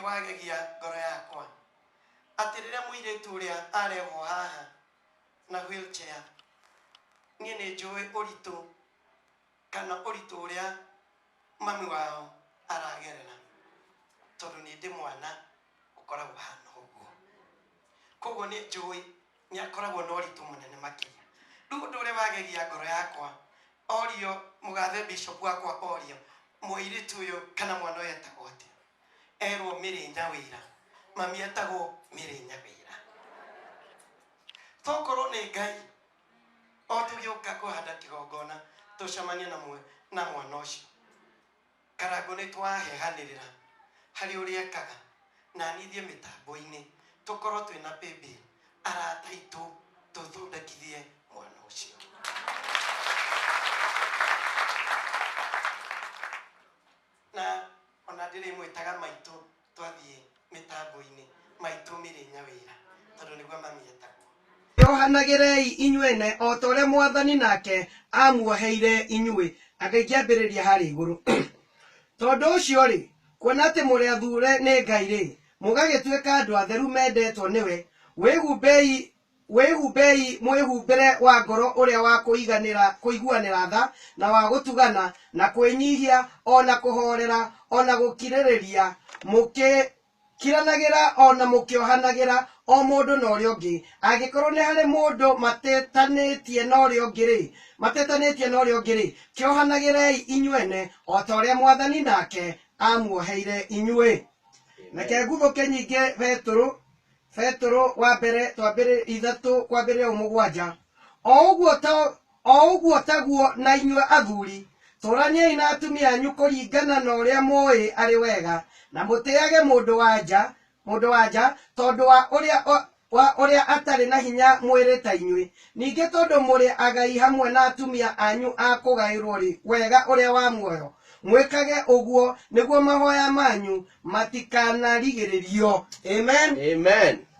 Wagegia ngoro yakwa atĩ rĩrĩa mũirĩtu ũrĩa arehwo haha na wheelchair, niĩ nĩ njũĩ ũritũ kana ũritũ ũrĩa mami wao aragerera, tondũ nĩ ndĩ mwana ũkoragwo hana ũguo. Koguo nĩ njũĩ nĩ akoragwo na ũritũ mũnene makĩria. Rĩu ũndũ ũrĩa wagegia ngoro yakwa, orio mũgathe bishop wakwa, orio mũirĩtu ũyũ kana mwana ũyũ etagwo atĩa, erwo Mĩrĩ Nyawĩra. Mami etagwo Mĩrĩ Nyawĩra. Tokorwo nĩ Ngai o tũgĩũka kũhanda kĩgongona tũcemanie na mwe na mwana ũcio. Karangũ nĩ twahehanĩrĩra harĩ ũrĩa ekaga na niĩ thiĩ mĩtambo-inĩ tũkorwo twĩna paybill arata aitũ tũthondekithie mwana ũcio. Na ona ndĩrĩmwĩtaga maitũ twathiĩ mĩtambo-inĩ, maitũ Mĩrĩ Nyawĩra, tondũ nĩguo mami etagwo. Ohanagĩrei inyuene o ta ũrĩa Mwathani nake aamuoheire inyuĩ. Anga ingĩambĩrĩria harĩa igũrũ. Tondũ ũcio-rĩ, kuona atĩ mũrĩ athure nĩ Ngai-rĩ, mũgagĩtuĩka andũ atheru mendetwo nĩwe, wĩhumbei Wĩhumbei mwĩhumbĩre wa ngoro ũrĩa wa kũiganĩra, kũiguanĩra tha, na wa gũtugana, na kwĩnyihia, o na kũhoorera, o na gũkirĩrĩria, mũgĩkiranagĩra o na mũkĩohanagĩra, o mũndũ na ũrĩa ũngĩ, angĩkorũo nĩ harĩ mũndũ matetanĩtie na ũrĩa ũngĩ-rĩ, matetanĩtie na ũrĩa ũngĩ-rĩ, kĩohanagĩrei inyuene, o ta ũrĩa Mwathani nake aamuoheire inyuĩ. Reke nguthũke nyingĩ Betũrũ Petero wa mbere twambĩrĩ ithatũ kwambĩrĩria mũgwanja. O ũguo ta o ũguo taguo na inyuĩ athuri, tũraniai na atumia anyu kũringana na ũrĩa mũĩ arĩ wega, na mũtĩage mũndũ wa nja mũndũ wa nja tondũ wa ũrĩa wa ũrĩa atarĩ na hinya mwĩrĩ ta inyuĩ. Ningĩ tondũ mũrĩ agai hamwe na atumia anyu a kũgaĩrwo-rĩ, wega ũrĩa wa muoyo, mwĩkage ũguo nĩguo mahoya manyu matikanarigĩrĩrio. Amen. Amen.